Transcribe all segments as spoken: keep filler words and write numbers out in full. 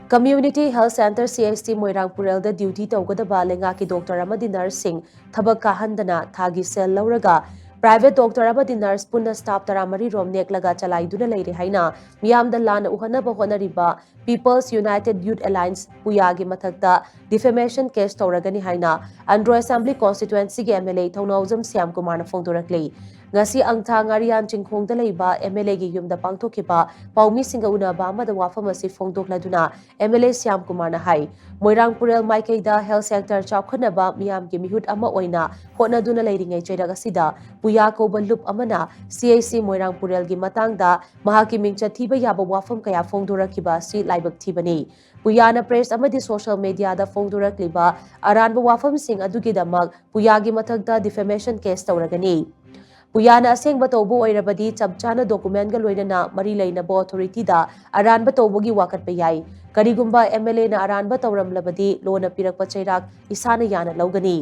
Community Health Center, C H C, ꯃꯣꯏꯔꯥꯡ ꯄꯨꯔꯦꯜꯗ duty ꯇꯧꯒꯗꯕ ꯂꯩꯉꯥꯛꯀꯤ doctor ꯑꯃꯗꯤ nurseꯁꯤꯡ ꯊꯕꯛ ꯀꯥꯍꯟꯗꯅ ꯊꯥꯒꯤ ꯁꯦꯜ ꯂꯧꯔꯒ private doctor ꯑꯃꯗꯤ nurse ꯄꯨꯟꯅ staff ꯇꯔꯥꯃꯔꯤ ꯔꯣꯝ ꯅꯦꯛꯂꯒ ꯆꯂꯥꯏꯗꯨꯅ ꯂꯩꯔꯦ ꯍꯥꯏꯅ ꯃꯤꯌꯥꯝꯗ ꯂꯥꯟꯅ ꯎꯍꯟꯅꯕ ꯍꯣꯠꯅꯔꯤꯕ People's United Youth Alliance, ꯄꯨꯌꯥꯒꯤ ꯃꯊꯛꯇ defamation case ꯇꯧꯔꯒꯅꯤ ꯍꯥꯏꯅ Andro Assembly Constituencyꯒꯤ M L A ꯊꯧꯅꯥꯎꯖꯝ ꯁ꯭ꯌꯥꯝ ꯀꯨꯃꯥꯔꯅ ꯐꯣꯡꯗꯣꯔꯛꯂꯤ꯫ ꯉꯁꯤ ꯑꯪꯊꯥ ꯉꯥꯔꯤꯌꯥꯟ ꯆꯤꯡꯈꯣꯡꯗ ꯂꯩꯕ M L Aꯒꯤ ꯌꯨꯝꯗ ꯄꯥꯡꯊꯣꯛꯈꯤꯕ ꯄꯥꯎꯃꯤꯁꯤꯡꯒ ꯎꯅꯕ ꯑꯃꯗ ꯋꯥꯐꯝ ꯑꯁꯤ ꯐꯣꯡꯗꯣꯛꯂꯗꯨꯅ M L A ꯁ꯭ꯌꯥꯝ ꯀꯨꯃꯥꯔꯅ ꯍꯥꯏ, ꯃꯣꯏꯔꯥꯡ ꯄꯨꯔꯦꯜ ꯃꯥꯏꯀꯩꯗ health sector ꯆꯥꯎꯈꯠꯅꯕ ꯃꯤꯌꯥꯝꯒꯤ ꯃꯤꯍꯨꯠ ꯑꯃ ꯑꯣꯏꯅ ꯍꯣꯠꯅꯗꯨꯅ ꯂꯩꯔꯤꯉꯩ ꯆꯩꯔꯛ ꯑꯁꯤꯗ ꯄꯨꯌꯥ ꯀꯧꯕ ꯂꯨꯞ ꯑꯃꯅ C H C ꯃꯣꯏꯔꯥꯡ ꯄꯨꯔꯦꯜꯒꯤ ꯃꯇꯥꯡꯗ ꯃꯍꯥꯛꯀꯤ ꯃꯤꯡꯆꯠ ꯊꯤꯕ ꯌꯥꯕ ꯋꯥꯐꯝ ꯀꯌꯥ ꯐꯣꯡꯗꯣꯔꯛꯈꯤꯕ ꯑꯁꯤ ꯂꯥꯏꯕꯛ ꯊꯤꯕꯅꯤ꯫ ꯄꯨꯌꯥꯅ press ꯑꯃꯗꯤ social mediaꯗ ꯐꯣꯡꯗꯣꯔꯛꯂꯤꯕ ꯑꯔꯥꯟꯕ ꯋꯥꯐꯝꯁꯤꯡ ꯑꯗꯨꯒꯤꯗꯃꯛ ꯄꯨꯌꯥꯒꯤ ꯃꯊꯛꯇ defamation case ꯇꯧꯔꯒꯅꯤ꯫ ꯄꯨꯌꯥꯅ ꯑꯁꯦꯡꯕ ꯇꯧꯕ ꯑꯣꯏꯔꯕꯗꯤ ꯆꯞ ꯆꯥꯅ documentꯒ ꯂꯣꯏꯅꯅ ꯃꯔꯤ ꯂꯩꯅꯕ authorityꯗ ꯑꯔꯥꯟꯕ ꯇꯧꯕꯒꯤ ꯋꯥꯀꯠꯄ ꯌꯥꯏ꯫ ꯀꯔꯤꯒꯨꯝꯕ M L Aꯅ ꯑꯔꯥꯟꯕ ꯇꯧꯔꯝꯂꯕꯗꯤ ꯂꯣꯅ ꯄꯤꯔꯛꯄ ꯆꯩꯔꯥꯛ ꯏꯁꯥꯅ ꯌꯥꯅ ꯂꯧꯒꯅꯤ꯫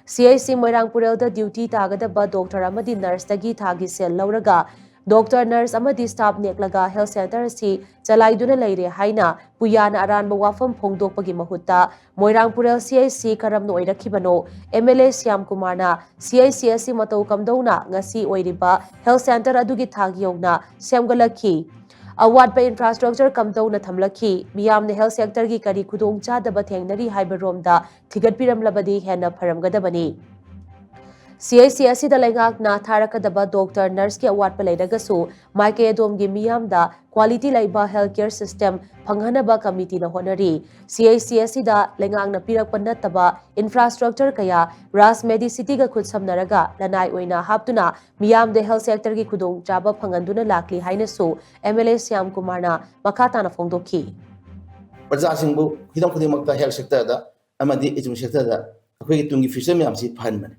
C H C ꯃꯣꯏꯔꯥꯡ ꯄꯨꯔꯦꯜꯗ duty ꯇꯥꯒꯗꯕ doctor ꯑꯃꯗꯤ nurseꯇꯒꯤ ꯊꯥꯒꯤ ꯁꯦꯜ ꯂꯧꯔꯒ doctor, nurse ꯑꯃꯗꯤ staff ꯅꯦꯛꯂꯒ health center ꯑꯁꯤ ꯆꯂꯥꯏꯗꯨꯅ ꯂꯩꯔꯦ ꯍꯥꯏꯅ ꯄꯨꯌꯥꯅ ꯑꯔꯥꯟꯕ ꯋꯥꯐꯝ ꯐꯣꯡꯗꯣꯛꯄꯒꯤ ꯃꯍꯨꯠꯇ ꯃꯣꯏꯔꯥꯡ ꯄꯨꯔꯦꯜ C H C ꯀꯔꯝꯅ ꯑꯣꯏꯔꯛꯈꯤꯕꯅꯣ, M L A ꯁ꯭ꯌꯥꯝ ꯀꯨꯃꯥꯔꯅ C H C ꯑꯁꯤ ꯃꯇꯧ ꯀꯝꯗꯧꯅ ꯉꯁꯤ ꯑꯣꯏꯔꯤꯕ health center ꯑꯗꯨꯒꯤ ꯊꯥꯛ ꯌꯧꯅ ꯁꯦꯝꯒꯠꯂꯛꯈꯤ, ꯑꯋꯥꯠꯄ infrastructure ꯀꯝꯗꯧꯅ ꯊꯝꯂꯛꯈꯤ, ꯃꯤꯌꯥꯝꯅ health sectorꯒꯤ ꯀꯔꯤ ꯈꯨꯗꯣꯡꯆꯥꯗꯕ ꯊꯦꯡꯅꯔꯤ ꯍꯥꯏꯕꯔꯣꯝꯗ ꯊꯤꯒꯠꯄꯤꯔꯝꯂꯕꯗꯤ ꯍꯦꯟꯅ ꯐꯔꯝꯒꯗꯕꯅꯤ꯫ C H C ꯑꯁꯤꯗ ꯂꯩꯉꯥꯛꯅ ꯊꯥꯔꯛꯀꯗꯕ doctor, nurseꯀꯤ ꯑꯋꯥꯠꯄ ꯂꯩꯔꯒꯁꯨ ꯃꯥꯏꯀꯩ ꯑꯗꯣꯝꯒꯤ ꯃꯤꯌꯥꯝꯗ quality ꯂꯩꯕ health care system ꯐꯪꯍꯟꯅꯕ committeeꯅ ꯍꯣꯠꯅꯔꯤ꯫ C H C ꯑꯁꯤꯗ ꯂꯩꯉꯥꯛꯅ ꯄꯤꯔꯛꯄ ꯅꯠꯇꯕ infrastructure ꯀꯌꯥ Raj Medicityꯒ ꯈꯨꯠꯁꯝꯅꯔꯒ ꯂꯅꯥꯏ ꯑꯣꯏꯅ ꯍꯥꯞꯇꯨꯅ ꯃꯤꯌꯥꯝꯗ health sectorꯒꯤ ꯈꯨꯗꯣꯡꯆꯥꯕ ꯐꯪꯍꯟꯗꯨꯅ ꯂꯥꯛꯂꯤ ꯍꯥꯏꯅꯁꯨ M L A ꯁ꯭ꯌꯥꯝ ꯀꯨꯃꯥꯔꯅ ꯃꯈꯥ ꯇꯥꯅ ꯐꯣꯡꯗꯣꯛꯈꯤ꯫ ꯄ꯭ꯔꯖꯥꯁꯤꯡꯕꯨ ꯍꯤꯔꯝ ꯈꯨꯗꯤꯡꯃꯛꯇ health sectorꯗ ꯑꯃꯗꯤ education sectorꯗ ꯑꯩꯈꯣꯏꯒꯤ ꯇꯨꯡꯒꯤ future ꯃꯌꯥꯝꯁꯤ ꯐꯍꯟꯕꯅꯤ꯫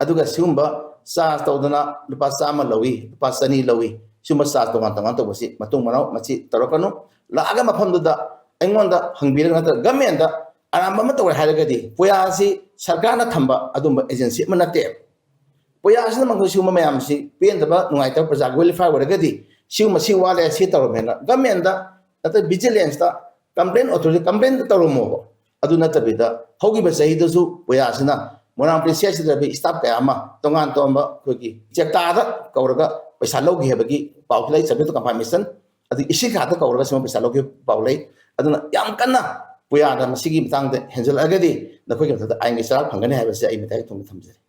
ꯑꯗꯨꯒ ꯁꯤꯒꯨꯝꯕ charge ꯇꯧꯗꯅ ꯂꯨꯄꯥ ꯆꯥꯝꯃ ꯂꯧꯏ, ꯂꯨꯄꯥ ꯆꯅꯤ ꯂꯧꯏ, ꯁꯤꯒꯨꯝꯕ charge ꯇꯣꯉꯥꯟ ꯇꯣꯉꯥꯟ ꯇꯧꯕꯁꯤ ꯃꯇꯨꯡ ꯃꯅꯥꯎ ꯃꯁꯤ ꯇꯧꯔꯛꯀꯅꯨ꯫ ꯂꯥꯛꯑꯒ ꯃꯐꯝꯗꯨꯗ ꯑꯩꯉꯣꯟꯗ ꯍꯪꯕꯤꯔꯒ ꯅꯠꯇ꯭ꯔꯒ governmentꯗ ꯑꯔꯥꯟꯕ ꯑꯃ ꯇꯧꯔꯦ ꯍꯥꯏꯔꯒꯗꯤ ꯄꯨꯌꯥ ꯑꯁꯤ ꯁꯔꯀꯥꯔꯅ ꯊꯝꯕ ꯑꯗꯨꯝꯕ agency ꯑꯃ ꯅꯠꯇꯦ꯫ ꯄꯨꯌꯥ ꯑꯁꯤꯅꯃꯛꯇ ꯁꯤꯒꯨꯝꯕ ꯃꯌꯥꯝꯁꯤ ꯄꯦꯟꯗꯕ ꯅꯨꯡꯉꯥꯏꯇꯕ ꯄ꯭ꯔꯖꯥꯒꯤ welfare ꯑꯣꯏꯔꯒꯗꯤ ꯁꯤꯒꯨꯝꯕ ꯁꯤ ꯋꯥꯠꯂꯦ ꯁꯤ ꯇꯧꯔꯝꯃꯦꯅ governmentꯗ ꯅꯠꯇ꯭ꯔꯒ vigilanceꯇ ꯀꯝꯄ꯭ꯂꯦꯟ ꯑꯣꯊꯣꯔꯤꯇꯤ ꯀꯝꯄ꯭ꯂꯦꯟ ꯇꯧꯔꯝꯃꯣꯕ꯫ ꯑꯗꯨ ꯅꯠꯇꯕꯤꯗ ꯍꯧꯈꯤꯕ ꯆꯍꯤꯗꯁꯨ ꯄꯨꯌꯥꯁꯤꯅ ꯃꯣꯏꯔꯥꯡ ꯄ꯭ꯔꯤꯟꯁꯦꯁꯁꯤꯗ ꯂꯩꯕ ꯁ꯭ꯇꯥꯐ ꯀꯌꯥ ꯑꯃ ꯇꯣꯉꯥꯟ ꯇꯣꯉꯥꯟꯕ ꯑꯩꯈꯣꯏꯒꯤ ꯆꯦꯛꯇꯥꯗ ꯀꯧꯔꯒ ꯄꯩꯁꯥ ꯂꯧꯈꯤ ꯍꯥꯏꯕꯒꯤ ꯄꯥꯎꯁꯨ ꯂꯩ, subject to confirmation꯫ ꯑꯗꯨ ꯏꯁꯤꯡ ꯈꯥꯗ ꯀꯧꯔꯒ ꯁꯤꯒꯨꯝꯕ ꯄꯩꯁꯥ ꯂꯧꯈꯤꯕ ꯄꯥꯎ ꯂꯩ꯫ ꯑꯗꯨꯅ ꯌꯥꯝ ꯀꯟꯅ ꯄꯨꯌꯥꯅ ꯃꯁꯤꯒꯤ ꯃꯇꯥꯡꯗ ꯍꯦꯟꯖꯜꯂꯛꯑꯒꯗꯤ ꯅꯈꯣꯏꯒꯤ ꯃꯊꯛꯇ ꯑꯥꯏꯟꯒꯤ ꯆꯩꯔꯥꯛ ꯐꯪꯒꯅꯤ ꯍꯥꯏꯕꯁꯦ ꯑꯩ ꯃꯇꯥꯏ ꯊꯣꯡꯗ ꯊꯝꯖꯔꯤ꯫